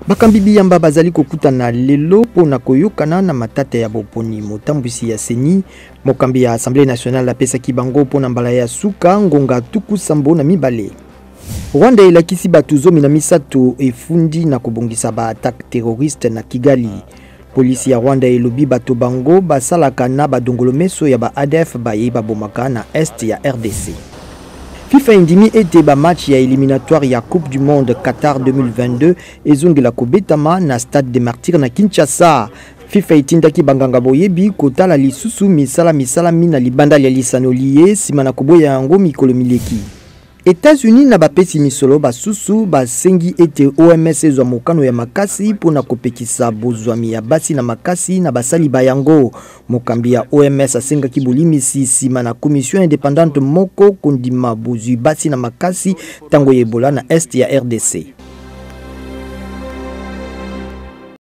Bakambi biyamba bazali kokutana lelo mpo na koyokana na matata ya boponi motambwisi ya CENI. Mokambi ya Assemblee nationale apesaki bango mpo na mbala ya suka ngonga 72. Rwanda elakisi bato 13 efundi na kobongisa ba attaque terroriste na Kigali. Polisi ya Rwanda elobi bato bango basalaka na badongolomeso ya ba ADF baye babomaka na est ya RDC. FIFA endimi ete ba match ya eliminatoire ya Coupe du Monde Qatar 2022 ezongela kobetama na Stade des Martyrs na Kinshasa. FIFA etindaki banganga boyebi kotala lisusu misala misalami na libanda lya lisano liye nsima na koboya yango mikolo mileki. Etats-Unis na bapesi misolo basusu basengi ete OMS ezwa mokano ya makasi mpo na kopekisa bozwami ya basi na makasi na basali ba yango. Mokambi ya OMS asengaki bolimisi nsima na commission independante moko kondima bozwi basi na makasi ntango ya Ebola na est ya RDC.